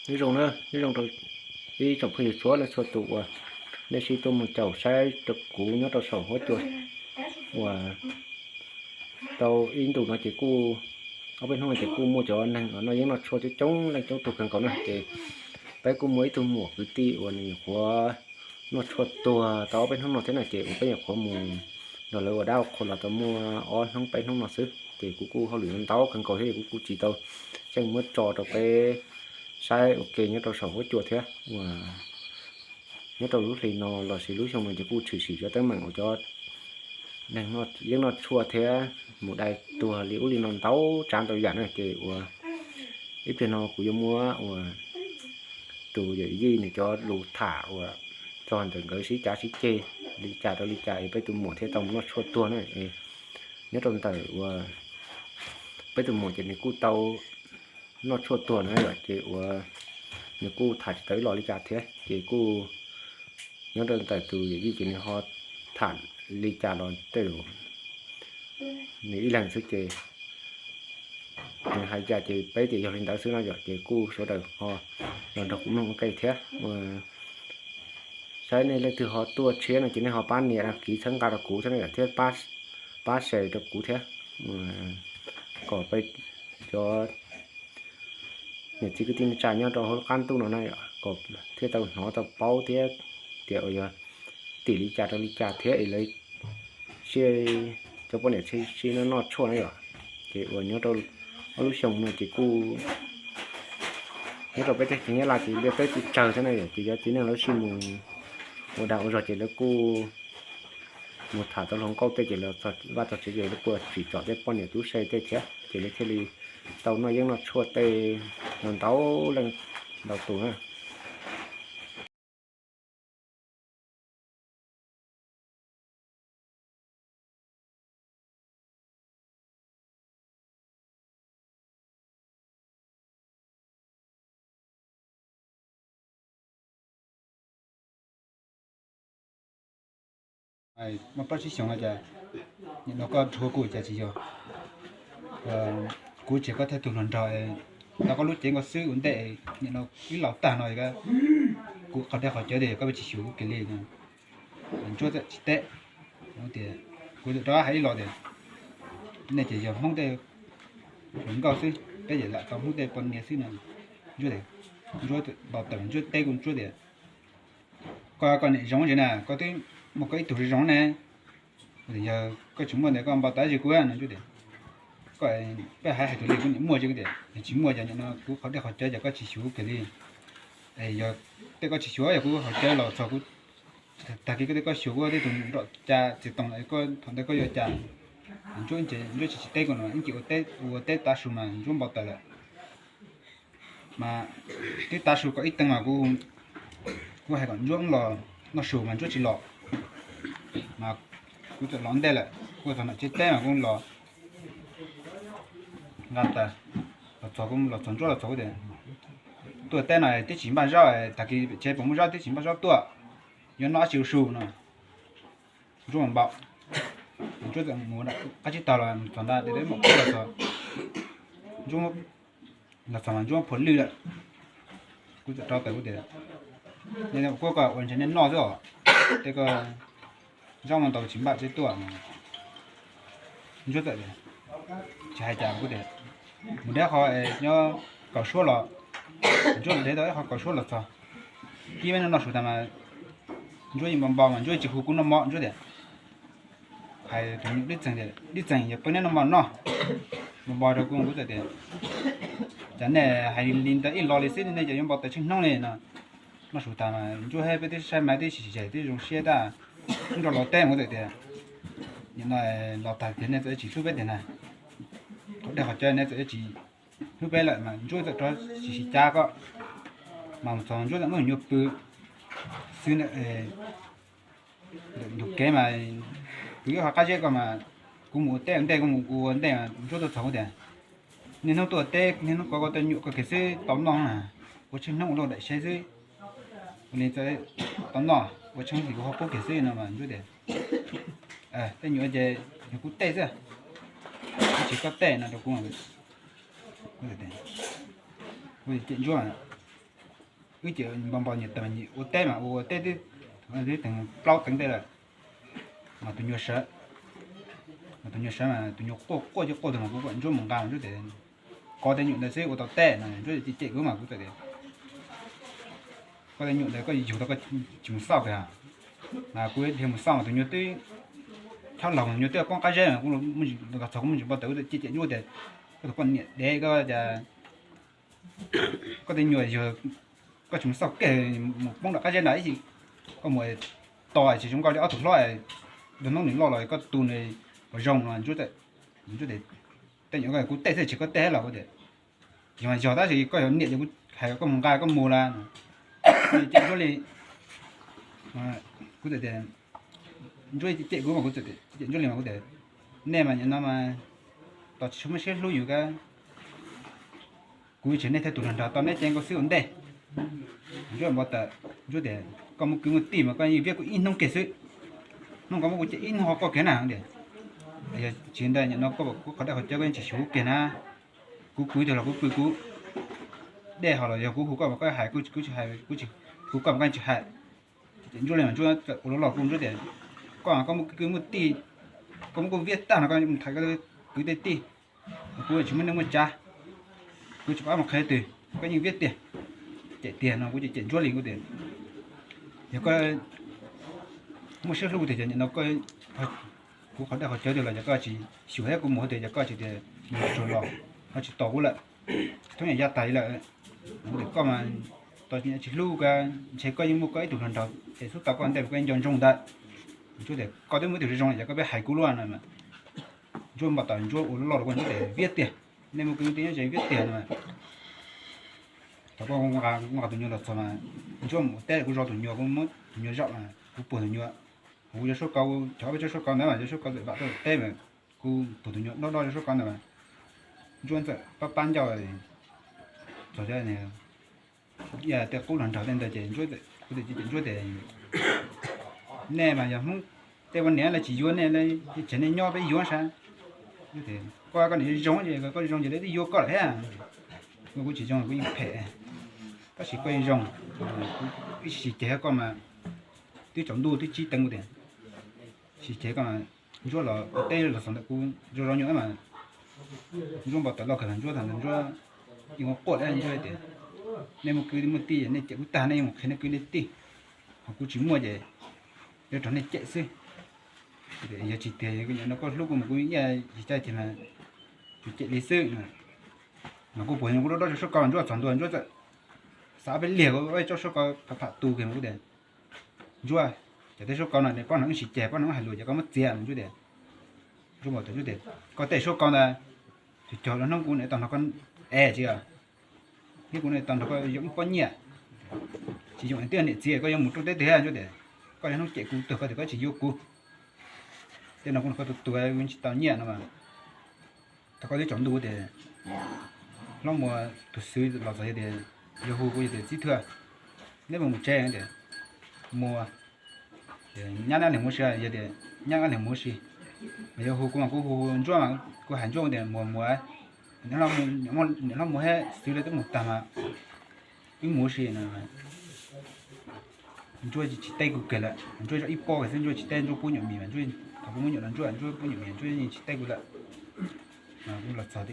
Nyob zoo na, nyob zoo rau ib tsoom phooj ywg txhua leej txhua tus uas nej sib tuaj mus caum saib rau kuv nyob rau saum huab cua uas tau ib ntus no ces kuj, ob peb hnub no ces kuj muaj cov neeg noj yeeb noj tshuaj coob coob leej coob tug kawg nkaus na. Ces peb kuj muaj ib tug muam kwv tij uas nws nyuam qhuav noj tshuaj tuag tau ob peb hnub no thiab na, ces uas peb nyuam qhuav mus nrog lawv ua dab ua qhua los tau muaj ob hnub peb hnub no xwb, ces kuv kuj hauj lwm ntau kawg nkaus thiab kuv kuj tsis tau xyeej muab tso rau peb saib ua ke nyob rau saum huab cua thiab. Uas nyob rau lub hli no lossis lub xyoo no ces kuj tshwm sim cov teeb meem uas cov neeg yeeb noj tshuaj thiab mus dai tuag li ub li no ntau tsav ntau yam na, ces uas ib pliag no kuv yuav muab uas tus yawm yij nws cov lus tham uas txog ntawm nkawd sib cav sib ceg li cas rau li cas es peb tus muam thiaj tau mus noj tshuaj tuag na. Nyob rau ntawm uas peb tus muam ces nws kuj tau noj tshuaj tuag na yom, ces uas nws kuj tham tsis tau ib los li cas thiab, ces kuj nyob rau ntawm tus yawm yij ces nws ho tham li cas los tej zaum nws ib leeg xwb ces nws hais cas ces peb tias yog li ntawd xwb no yom, ces kuj sawv daws ho los nrog kuv mloog ua ke thiab. Saib nej leej twg ho tuaj tshiab no ces nej ho pab nias đăng ký txhawb nqa rau kuv thiab no yom, thiab pab share rau kuv thiab, kom peb cov niam txiv kwv tij neej tsa nyob rau hauv lub qab ntuj no na yom, kom thiaj tau hnov tau paub thiab tias uas yog tim li cas rau li cas thiab es lawv sib, cov poj niam sib noj noj tshuaj na yom. Ces uas nyob rau ob lub xyoo no ces kuj nyob rau peb teb chaws Nyab Laj ces liaj teb kuj tsawg thiab na yom, ces cov txiv neej lawv sij mus ua dag ua zog ces lawv kuj mus tham tau hluas nkauj tej ces los txog vaj txog tsev ces lawv kuj tsim txom tej poj niam tub se tej thiab ces lawv thiaj li tau noj yeeb noj tshuaj tej no ntau leej ntau tus na. Muaj plaub tsib xyoos no cas nim no koj rhuav kuv cas tsis yog, kuv tseem koj thiaj tus hluas nraug, tau koj lub cev nkaus xwb ua ntej, nim no ib los tag no kuv qhov dej qhov cawv tias koj tsis xyuv kuv kiag li no. Ntsuab txawm tsis teb, tias kuv txawm rov hais ib los tias nej ces yog Hmoob tej hluas nkauj xwb, peb ces lam tau Hmoob tej poj niam xwb no. Ntsuab, Ntsuab npau taws, Ntsuab teb kuv, Ntsuab tias koj, koj niam zoov ntses na, koj twb muaj koj ib tug zoo ne. Yog koj tsis muaj ntawd koj npau taws tsis kuv no. Ntsuab tias koj, peb hais hais tus li kuv niam muaj tsis, kuv tias yog tsis muaj ces nim no kuv qhov dej qhov cawv ces koj tsis xyuv kuv kiag li. Yog tej koj tsis xyuv yog kuv qhov cawv los txog kuv, tag kis koj tej koj xyuv kuv tej tus nrom cas txiv toos, koj thaum ntawd koj yuav cas? Ntsuab ces Ntsuab tsis, tsis teb kuv no, ib ncig ua teb tav su mas Ntsuab npau taws lawm. Mas twb tav su kom ib teev mas kuv hais kom Ntsuab los noj su mas Ntsuab tsis los. Mas kuv txawm los ntej lawm, kuv txog nram tsev teb mas kuv los nqa tas, los txog kuv, los txog Ntsuab los txog kuv tias tuaj teb no twb tsis npaj zaub, tag kis tsev puas muaj zaub twb tsis npaj zaub tuaj, yuav noj dab tsi ua su no. Ntsuab mas npau, Ntsuab txawm mus qab tsib taug los txog nrad tias muaj kub los txog, Ntsuab los txog mas Ntsuab phua lwj lawm. Kuv txawm rov tawm kuv tias, kuv kom ua ntshe nej noj xwb os, tej koj zaub mas ntau tsis npaj tsev tuaj. Ntsuab txawm tias tsis hais cas, kuv tias mus deb qhov nyob kaum suab los, Ntsuab mus deb tau ib qho kaum suab los txog, kib meb noj noj su tas mas Ntsuab yeej npau npau mas Ntsuab tsis hu kuv noj mov, Ntsuab tias, hais tus nyuam Dib Txeeg tias, Dib Txeeg yog peb neb noj mov noj, npau npau rau kuv, kuv txawm tias cas nej hais li ntawd ib lo li xwb nej ces yuav npau taws tsheej hnub li no. Noj su tas mas Ntsuab thiab peb twb saib mas twb sib zam twb zoo siab tag, nrog los teb, kuv txawm tias, nim no los tag tias nej txawm tsis hlub peb tiag na, qhov dej qhov cawv nej txawm tsis hlub peb lawm mas Ntsuab txawm rov sib sib cav koj, mas mus txog Ntsuab txawm muab nyuag pw xwb ntawm ntug kev mas pw ib qho qab zeb ko mas kuv mus ua teb ua ntej, kuv mus ua ntej mas Ntsuab tuaj txog kuv tias, niaj hnub tuaj teb niaj hnub kov koj tej nyuam koj kiag xwb tau noj na, ua tsheej hnub ua luaj daim seb xwb, ua li tau noj ua tsheej hnub kuv ho qub kiag xwb no mas Ntsuab tias, tej nyuam ces yog kuv tej xwb, tsis koj tej no rau kuv. Kuv cem Ntsuab, Wb ces npau npau nyias tes mas nyias ua teb mas ua teb twb teev plaub teev teb lawm. Mas tus nyuag sawv, mas tus nyuag sawv mas tus nyuag quaj quaj ces quaj tag mas kuv kom Ntsuab mus nqa mas Ntsuab tias, kov tej nyuam ntawd xwb ua tau teb no, Ntsuab cem cem kuv mas kuv txawm tias, koj tej nyuam ntawd koj yug tau koj tsis mus xauj kiag. Mas kuv dhia mus xauj mas tus nyuag twb chob laug, tus nyuag twb poob qab zeb, los txog kuv muaj ntsis npau taws, kuv txawm cem cem Ntsuab tias, koj tus poj niam dev koj cas koj tej nyuam yog koj tsis mus xauj kiag, mus poob nram qab zeb nrad ib chim, koj mus tos tsis zoo nkauj li ob tug hlob, tus hnub nws loj los koj tu nws kom zoo no. Ntsuab, Ntsuab tias, tej nyuam ko kuv tej xwb tsis koj tej los kuv tias, yog mas yog tab sis koj yog niam ces kuv hais koj mus nqa koj mus lawm. Cem Ntsuab li, kuv txawm tias, Ntsuab cem kuv mas kuv txawm tias, cem Ntsuab li mas kuv tias, nej mas nim no mas tos tsis muaj siab hlub yus kab, kuv tsis nej thiaj tus hluas nraug tau neb ceev koj xwb ua ntej. Ntsuab npau taws, Ntsuab tias, koj muaj kwv muaj tij mas koj yeej viab kuv ib hnub kiag xwb, hnub koj muab kuv cem ib hnub ho koj kiag na tias, yog tsis ntawd nim no koj kuv qhov dej qhov cawv koj yeej tsis xyuv kiag na. Kuv pw twg los kuv pw kuv, dej ho los yog kuv hu koj mas koj hais, kuv tsis hais, kuv tsis hu koj mas koj tsis hais. Cem Ntsuab li mas Ntsuab ua loj loj kuv Ntsuab tias, koj koj muaj kwv muaj tij, koj muab kuv viab tag no koj mus tham koj kwv tej tij, kuv tsis muaj neej muaj tsav, kuv tsis pom qab mus qhia twg, koj yeej viab tiag. Cem tiag no kuv cem Ntsuab li kuv tias, yog koj muaj siab hlub tiag ces nim no koj, kuv qhov dej qhov cawv tiag los yog koj tsis xyuas thiab kuv mus tias yog koj tsis tias mus tsuag los ho tsis tos kuv lawm, tsis thoob yam ya tas li lawm. Kuv tias koj mas tos tsis hlub koj, ntshe koj yeej muaj koj ib tug hluas nraug es xub tau koj ntej koj yeej nco ntsoov ntawd. Ntsuab tias koj twb muaj ib tug zoo zoo yog koj peb hais kuv luaj no. Ntsuab npau taws Ntsuab ua loj loj rau kuv Ntsuab tias viab tiag, nej muaj kwv muaj tij nyob ze viab tiag no. Thaum koj nqa tus nyuag los txog mas Ntsuab mus ua teb kuv zov tus nyuag, kuv muab tus nyuag zaum mas kuv puag tus nyuag, kuv cov suab kau, cov peb cov suab kau ntawd mas cov suab kau txawm vam tau teb mas kuv puag tus nyuag dob dob cov suab kau ntawd mas Ntsuab txawm pab pab ncauj txog cov tej qub los nrog tej ntawd ces Ntsuab, kuv tias Ntsuab tias, nej mas yog Hmoob tej ua niam lawv tsis yuav nej, tseem nej nyob peb yuav sav. Koj koj niam zoo ces koj zoo ces lawv twb yuav koj lawm thiab. Kuv tsis zoo kuv yeej phem, tab sis koj yeej zoo, ib sim ceg koj mas twb tsaus ntuj twb tsib teev kuv tias, sim ceg koj mas Ntsuab los teb los txog ntawm kuv zoo zoo nyuam mas Ntsuab npau taws loj kawg mas Ntsuab thaum ntawd Ntsuab yeej ua quaj thiab Ntsuab tias, nej muaj kwv muaj tij nej cem kuv tag nej yeej mus qhia nej kwv nej tij, ho kuv tsis muaj ces yuav rau nej cem xwb. Yog tsis tiag no koj hlub kuv mas kuv yeej ib tsis caj ces mas tsuas cem li xwb. Mas kuv puag kuv dob dob cov suab kau Ntsuab txog ntua Ntsuab txawm xav peb liag kuv cov suab kau pham pham tu kiag mas kuv tias, Ntsuab, cov tej suab kau no nws pab no wb sim ceg pab no wb hais lus ces koj muab txiav no Ntsuab tias, Ntsuab tias, koj tej suab kau ntawd cog cog los hnub kuv niam tau nrog koj es tsis, hnub kuv niam tau nrog koj yoo ib pob nyiaj, tsis yoo twb niam txiv koj yuav mus rau teb twg Ntsuab tias, koj yuav hnub cem kuv tuag koj tias koj tsis yuav kuv, tej no kuv nrog koj tu tu kuv tsis tau nyiaj no mas. Thaum koj twb tsaus ntuj tias, hlob Muas tus xwb los txog tias, yog hu kuv yog tias Txib Thuaj, neb puas mus tsev tias, Muas, nyab nab leeg mus si, yog tias nyab nab leeg mus si, mas yog hu kuv mas kuv hu Ntsuab mas kuv hais Ntsuab tias Muas Muas, niam hlob Muas thiab xwb lawv twb mus tag mas wb mus si no. Ntsuab tsis teb kuv kiag lawm, Ntsuab zov ib pob kiag xwb, Ntsuab tsis teb, Ntsuab pub nyuam mis mas Ntsuab, thaum kuv muab nyuam los Ntsuab, Ntsuab pub nyuam mis Ntsuab yeej tsis teb kuv lawm. Mas kuv los txog,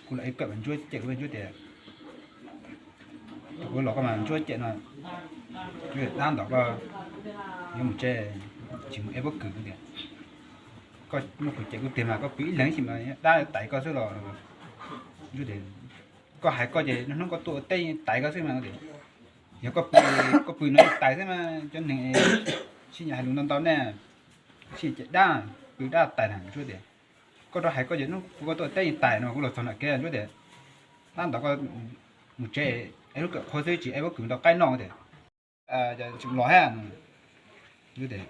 kuv los ib kawm mas Ntsuab cem kuv, Ntsuab tias, kuv los koj mas Ntsuab cem no, Ntsuab tias dab ntawd koj yuav mus tsev, tsis mus ev pob kws tias, koj muab kuv cem kuv tiag mas koj pw ib leeg xwb mas dab tais koj xwb los, Ntsuab tias, koj hais koj ces hnub koj tuaj ua teb tais koj xwb mas tias, yog koj pw, koj pw no tais xwb mas cov neeg sib nyiam hais lus ntau ntau ne, sib nyiam cem dab, pw dab tais na Ntsuab tias, koj rov hais koj ces hnub koj tuaj ua teb tais no kuv los txog nram kev Ntsuab tias, dab ntawd koj mus tsev, ev lub kawm qhua xwb tsis ev pob kws ntau qaib noj tias, tseem los thiab, Ntsuab tias,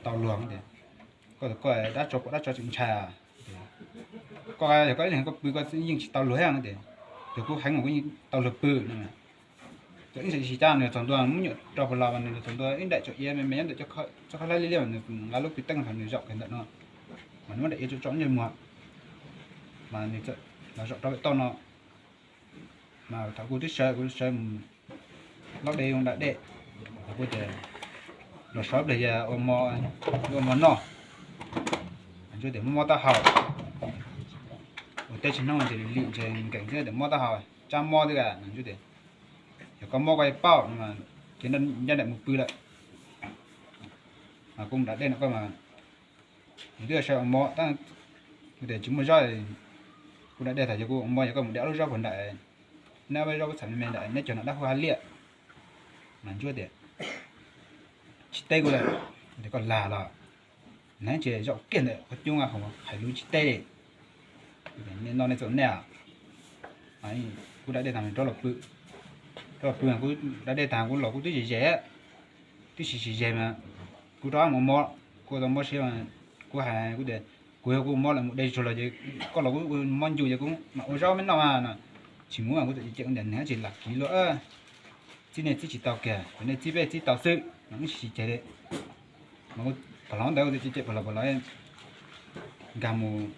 tau luag tias, koj tias koj dab tso pom dab tso tseem ntshai, koj yog koj ib leeg koj pw koj yeej tsis tau luag thiab tias, yog kuv heev mas kuv yeej tau luag pw no. Ces ib ntsis cas nws txog ntua muab nyuam rau puag los mas nws txog ntua ib nraim tsom iav me me nyob ntawm txoj khaub hlab liab liab mas nws nqa lub pis teeb thaum nws zaum kiag ntawm no, mas nws muab daim iav tsom tsom ntsej muag, mas nws txawm los zaum rau pem toj no. Mas thaum kuv twb sawv, kuv sawv mus Loj dej zoo da dej. Kuv tias los sov ib pliag yog ua mov, ua mov noj. Ntsuab tias mob mob taub hau, ua teb tsis hnub ces lim ntshe nkees xwb tias mob taub hau, tsab mob xwb a. Ntsuab tias yog koj mob koj yuav paub no mas ces ncaj nraim mus pw lawm. Mas kuv mus da dej no koj mas, kuv twb sawv ua mov tab, kuv tias tsis muaj zaub, kuv da dej tas yog kuv ua mov yog koj mus de ob lub zaub puag nram, neb ob lub zaub txham me me nram neb cog nram dab hub hab liaj. Mas Ntsuab tias tsis teb kuv lawm, tias koj lag los, neb tsis zaum kiag ntawm qhov cub hais lus tsis teb li. Nej noj nej txaus nej. Kuv da dej tas rov los pw, rov los pw, kuv da dej tas kuv los kuv twb zem zem, twb sis sis zem mas kuv rov mus ua mov, kuv tau mob siab, kuv hais kuv tias kuv yog kuv ua mov lawm mus de tsuag los ces koj los kuv mob ncu ces kuv mam ua zaub me noj mas no. Tsis mus kuv txawm cem kuv tias nws tsis lam kiv luaj, txib nej txib tsis tau kiag, kuv nej txib peb txib tau xwb mas wb sis ceg li. Mas kuv pom los ntawd kuv txawm cem pom los pom los nkag mus,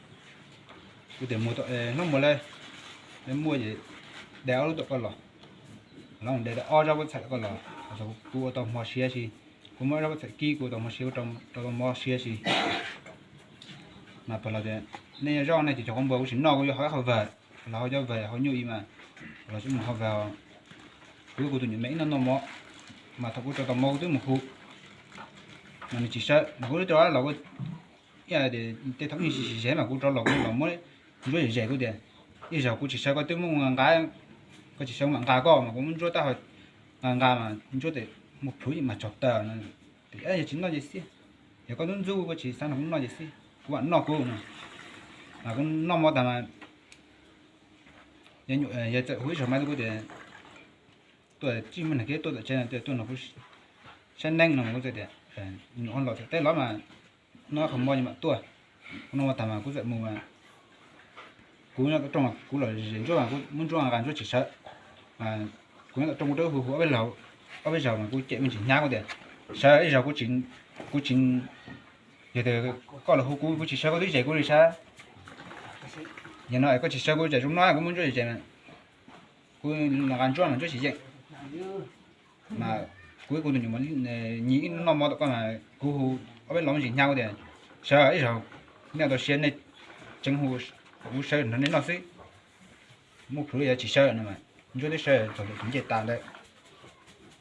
kuv tias mus hlob muag lawm, muaj ces de ob lub tom koj los, los de ob zaub pob txhawm koj los, kuv ua tau hmo siab si, kuv muab zaub pob txhawm kib kuv ua tau hmo siab, rau tau mob siab si. Mas pom los tias nej zaub nej ces cov qhov npua kuv tsis noj, kuv yuav hau ib qho vawg, los hau cov vawg hau nyuj i mas, los tsis mus hau vawg. Kuv kuv tus nyuam me ib noj noj mov, mas thaum kuv rau tau mov kuv twb mus hu, mas nws tsis sawv, mas kuv twb rau los kuv, ib tias tej thaum ib sis zem mas kuv rov los kuv los muab Ntsuab zem zem kuv tias ib zaug kuv tsis sawv koj twb muab nqa, koj tsis sawv mam nqa koj, mas kuv muab Ntsuab tab hau nqa nqa mas Ntsuab tias mus plhuav mas tsaug taw no, tias yog tsis noj ces xib, yog koj ntxub ntxub koj tsis xav noj kuv noj ces xib, kuv mam noj kuv no. Mas kuv noj mov tas mas yawg txawm hu ib zaug mas kuv tias tuaj tsis muaj neeg kiag tuaj tom tsev no, tuaj no kuv saib neeb no mas kuv txawm tias nyuam los txawm teb los mas noj qhov mov mam tuaj. Kuv noj mov tas mas kuv txawm mus mas kuv nyob tom rooj mas kuv los zem Ntsuab mas kuv muab Ntsuab nqa Ntsuab tsis sawv. Kuv nyob tom rooj kuv rau hu hu ob peb zaug mas kuv cem me ntsis hnyav kuv tias sawv ib zaug, kuv tsis, yog tias koj los hu kuv kuv tsis sawv koj twb zem kuv li sab. Yog no koj tsis sawv kuv tsam zoo no kuv muab Ntsuab zem zem, kuv los nqa Ntsuab mas Ntsuab tsis yeem. Mas kuv ib kuv tus nyuam nyias ib noj mov tom koj mas kuv hu ob peb los me ntsis hnyav kuv tias sawv ib zaug, nej tau siab nej tseev hu kuv sawv nrog nej noj xwb. Muab plhuav yog tsis sawv no mas Ntsuab twb sawv txog lawm tus ncej tas ntawd.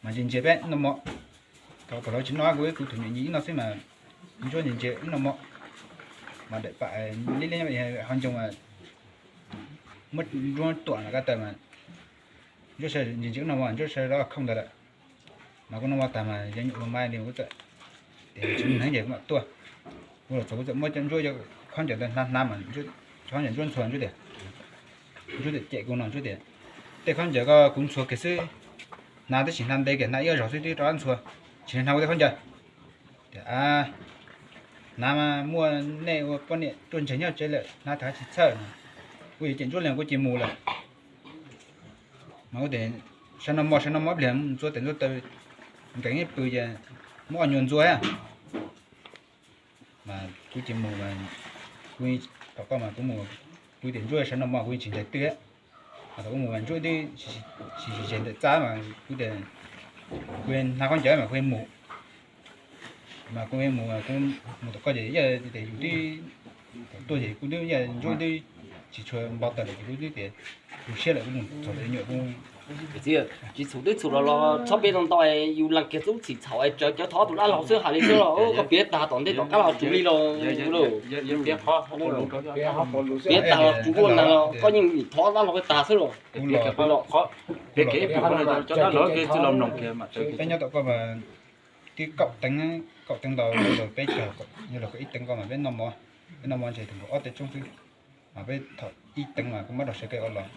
Mas ntsia ntsia peb noj mov, thaum pom lawv tsis noj kuv ib kuv tus nyuam nyias ib noj xwb mas Ntsuab ntsia ntsia ib noj mov, mas daim pam liab liab ho ncoo mas muab Ntsuab tuam nram kab taw mas Ntsuab sawv ntsia ntsia ib noj mov Ntsuab sawv los khooj ntawd lawm. Mas kuv noj mov tas mas yog nyuam ua mai li kuv txawm tias tsis muaj neeg ces kuv mam tuaj. Kuv los txog kuv txawm muab cov Ntsuab cov khaub ncaws ntawd hnav hnav mas cov khaub ncaws Ntsuab ntxhua Ntsuab tias, Ntsuab tias cem kuv no Ntsuab tias tej khaub ncaws ko kuv ntxhua kiag xwb, hnav twb tsis hnav ntev kiag hnav ib zaug xwb twb rov qab ntxhua, tsis hnav kuv tej khaub ncaws. Tias hnav mas muaj nej ua poj niam ruaj ntseg nyob tsev lawm hnav tag tsis txhawj no. Kuv yuav cem Ntsuab li kuv cia mus lawm. Mas kuv tias sawv noj mov sawv noj mov pliag ntxuav tes ntxuav taw nkees ib pw ces muab ob nyuag ntxuav mas kuv cia mus mas kuv tom koj mas kuv mus, kuv tias Ntsuab sawv noj mov kuv yeej tsis ncaws twj. Mas thaum kuv mus mas Ntsuab twb sis sis zes ntawm txaj mas kuv tias kuv hnav khaub ncaws mas kuv mus. Mas kuv mus kuv mus tom koj ces yog tias yus twb tuaj ces kuv twb yog Ntsuab twb tsis tshua npau taws lawm ces kuv twb tias tu siab lawm kuv mus txog lawv nyuam kuv txiv, tsis txhum twb txhum los los txhob piav tau ntau, yus lees kiag txuj txhim txhaum es tsawv cov thov tus dab laug xwb hais li xwb los koj piav tag tom ntej tom qab los tsuv li los. Piav tag los tsuv ua nag los koj yeej thov dab laug tag xwb los. Peb nyob tom koj mas twb kaum teev, kaum teev ntau, peb caug, yog los kaum ib teev koj mas peb noj mov, peb noj mov ntshe tau ob teg tsoob xwb. Mas peb thaum ib teev mas kuv muab rau sawv kev ua los,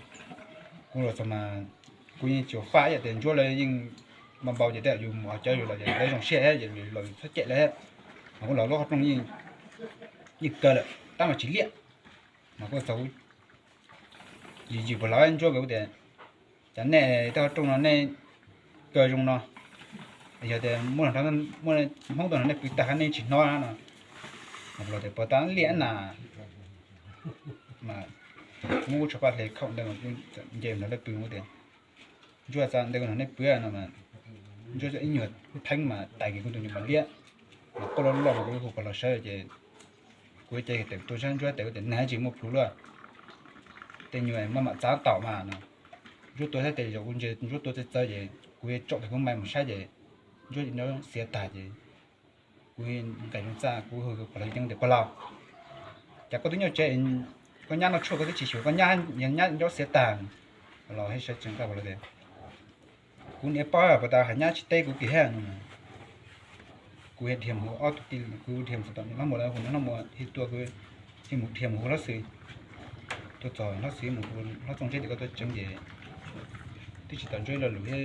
kuv los txog mas kuv yeej tsis faj ib yam tias Ntsuab lawv yeej npau npau ces tej yus mus ho cawv yus los ces lawv zoo siab thiab los yus txhob cem lawv thiab. Mas kuv los lub qhov rooj yeej kaw lawm tab mas tsis liaj. Mas kuv txog yim yim puas los Ntsuab kuv tias cas nej tej qhov rooj no nej kaw zoo no, yog tias muaj Hmoob tuaj no nej pw tag nej tsis hnov no. Mas kuv los tias puas tas liaj na. Mas kuv muab kuv tsho paj hle khaum ntawd mas kuv nce nrog lawv pw kuv tias Ntsuab txav ntawd kuv nrog nej pw no mas Ntsuab ib nyuag theeb mas tais kiag kuv tus nyuag pos liab, mas quaj loj loj mas kuv hu pog los saib ces kuv cia li tawm tuaj saib Ntsuab tes ua tias nag tsis muaj plhu luaj, tej nyuag maj mam txav tom mas no. Ntsuab tua saib tes zaum kuv ntsia Ntsuab tua txawv txawv ces kuv tsom tes kuv mais mus saib ces Ntsuab xiav tag ces kuv nqes loo txaj kuv hu pog los ib teev tias pog los, cas koj twb nyob tsev, koj nyab noj tshuaj koj twb tsis xyuas koj nyab, nyab Ntsuab xiav tag. Pog los sawv tsees nqa pog los tias kuv niam paub puas tau hais nyab tsis teb kuv kiag no. Kuv dhia mus hu ob tug tij, kuv dhia mus tom niam hlob Muas lawv hu niam hlob Muas thiaj tuaj, kuv thiaj mus dhia mus hu hlob Xwm. Tuaj txog hlob Xwm mus hu hlob Txooj Ntsuab tias koj tuaj tseev ces twb tsis tau Ntsuab ib lo lus thiab.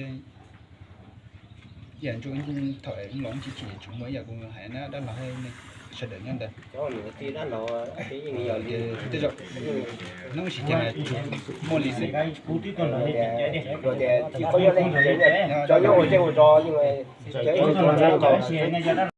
Ib yam Ntsuab thaum los ib chim chim tseem muaj ib yam kuv hais na dab laug sawv daws nyob ntawd. Tej zaum hnub sis tias muaj li xwb. Tias tsis qhov yog leej tsev, cov nyob ua zej ua zos, cov ib tug tub ntxhais los